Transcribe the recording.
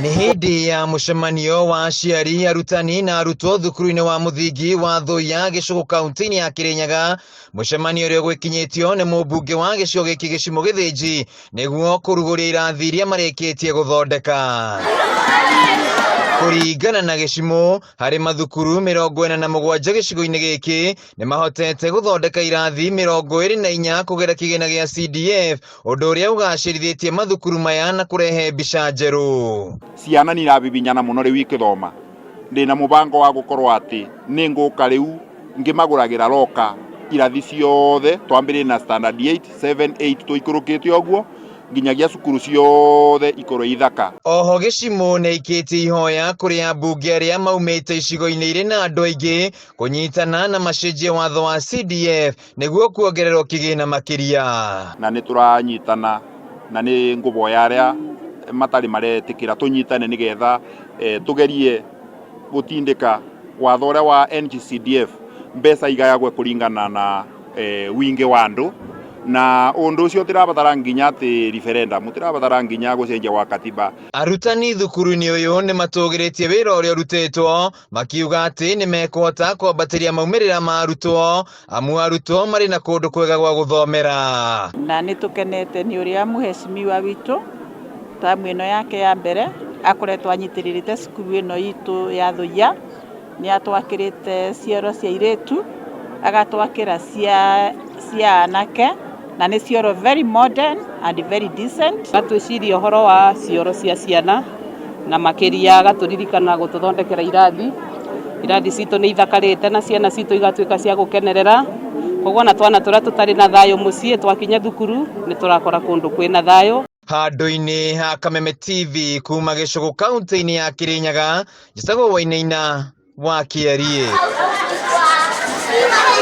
Nĩ hĩndĩ ya mũcemanio wa aciari, arutani na arutwo thukuru-inĩ wa mũthingi wa Thuya Gĩcũgũ kaunti-inĩ ya Kĩrĩnyaga, mũcemanio ũrĩa ũgwĩkinyĩtio nĩ mũmbunge wa gĩcigo gĩkĩ Gĩcimũ Gĩthĩnji nĩguo kũrugũria irathi iria marĩkĩtie gũthondeka. Kũringana na Gĩcimũ, harĩ mathukuru 47 gĩcigo-inĩ gĩkĩ nĩ mahotete gũthondeka irathi 24 kũgera kĩgĩna gĩa CDF, ũndũ ũrĩa ũgacĩrithĩtie mathukuru maya na kũrehe mbica njerũ. Ciana nĩ irabibinyana mũno rĩu ikĩthoma. Ndĩna mũbango wa gũkorwo atĩ nĩ ngũka rĩu ngĩmagũragĩra loka irathi ciothe, twambĩrĩrie na standard 8, 7, 8 tũikũrũkĩte ũguo nginyagia cukuru ciothe ikorwo ithaka. Oho Gĩcimũ nĩ aikĩtie ihoya kũrĩ ambunge arĩa maumĩte icigo-inĩ irĩ na andũ aingĩ kũnyitana na macenjie watho wa CDF nĩguo kuongererwo kĩgĩna makĩria. Na nĩ tũranyitana na nĩ ngũboya arĩa matarĩ maretĩkĩra tũnyitane nĩgetha tũgerie gũtindĩka watho ũrĩa wa NGCDF mbeca igayagwe kũringana na wingĩ wa andũ, na ũndũ ũcio ũtirabatara nginya atĩ referendum, ũtirabatara nginya gũcenjia gwa katiba. Arutani thukuru-inĩ ũyũ nĩ matũgĩrĩtie wĩra ũrĩa ũrutĩtwo makiuga atĩ nĩ mekũhota kwambatĩria maumĩrĩra ma arutwo amu arutwo marĩ na kũndũ kwega gwa gũthomera. Na nĩ tũkenete nĩ ũrĩa mũhecimiwa witũ tamu ĩno yake ya mbere akoretwo anyitĩrĩrĩte cukuru ĩno itũ ya Thuya, nĩ atwakĩrĩte cioro cia airĩtu, agatwakĩra cia anake, na nĩ cioro very modern and very decent. Agatwĩciria ũhoro wa cioro cia ciana na makĩria agatũririkana gũtũthondekera irathi. Irathi citũ nĩ ithakarĩte na ciana citũ igatuĩka cia gũkenerera, koguo ona twana tũrĩa tũtarĩ na thayũ mũciĩ twakinya thukuru nĩ tũrakora kũndũ kwĩna thayũ. Handũ-inĩ ha Kameme TV kuma Gĩcũgũ kaunti-inĩ ya Kĩrĩnyaga, njĩtagwo Wainaina wa Kĩariĩ.